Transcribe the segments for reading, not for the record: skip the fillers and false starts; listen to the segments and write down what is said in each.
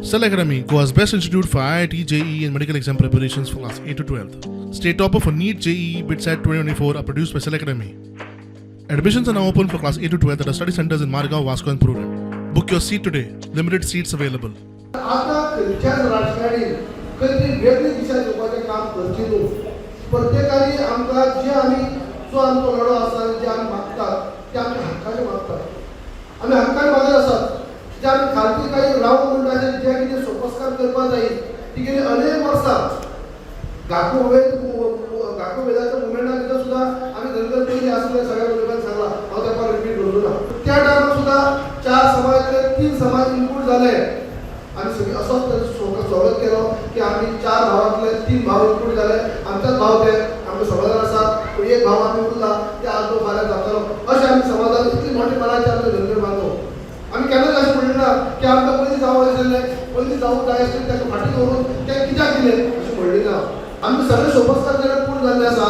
Cell Academy, Goa's best institute for IIT, JEE, and medical exam preparations for class 8 to 12. State topper for NEET, JEE, BITSAT 2024 are produced by Cell Academy. Admissions are now open for class 8 to 12 at our study centers in Margao, Vasco, and Prudent. Book your seat today. Limited seats available. आता खंयच्याच राजकारणी खंय तरी वेगळी दिशा दिवपाचें काम करची न्हू. प्रत्येकाने आमकां जे आमी जो आमचो लढो आसा, जे आमी मागतात ते आमच्या हक्काचे मागतात. आमी हक्कान मागत आसात. जे आमी खालती काही रावून म्हणटा, जे कितें सोपस्कार करपाक जाय, ती गेली अनेक वर्सां घाकू वेद, घाकू वेदाच्या मुवमेंटा भितर सुद्दां आमी धनगर पयलीं आसले. सगळ्या लोकांनी सांगला, हांव तेका रिपीट करूं ना. त्या टायमार सुद्दां चार समाजांतले तीन समाज इन्क्लूड जाले. आमी सगळीं असोच ताचो स्वागत केलो की आमी चार भावांतले तीन भाव इन्क्लूड जाले, आमच्याच भाव ते आमकां समाधान आसा, पूण एक भाव आमी उरला, ते आजो फाल्यां जातलो अशें आमी समाधान. इतली मोठी मनाची आमचे धनगर बांदव. आमी केन्नाच अशें म्हणलें ना की आमकां पयलीं जावं आशिल्लें, पयलीं जावंक जाय आशिल्लें, ताका फाटीं दवरून तें कित्याक दिलें अशें म्हणलें ना. आमचे सगळे सोपस्कार जेन्ना पूर्ण जाल्ले आसा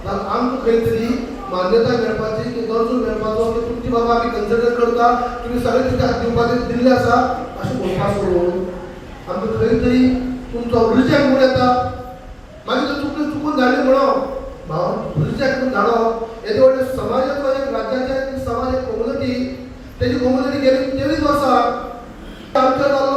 जाल्यार आमकां खंय तरी मान्यताय मेळपाची की दर्जो मेळपाचो की तुमची बाबा आमी कन्सिडर करता, तुमी सगळे कित्याक दिवपाचें दिल्लें आसा अशें म्हणपा सोडून आमकां खंय तरी तुमचो रिजेक्ट म्हूण येता. मागीर तो चुकून चुकून धाडली म्हणून भाव रिजेक्ट म्हणून धाडप येदे व्हडले समाजाचो, एक राज्याचे एक समाज, एक कम्युनिटी, तेजी कम्युनिटी गेली 23 वर्सां आमचो जाल्लो.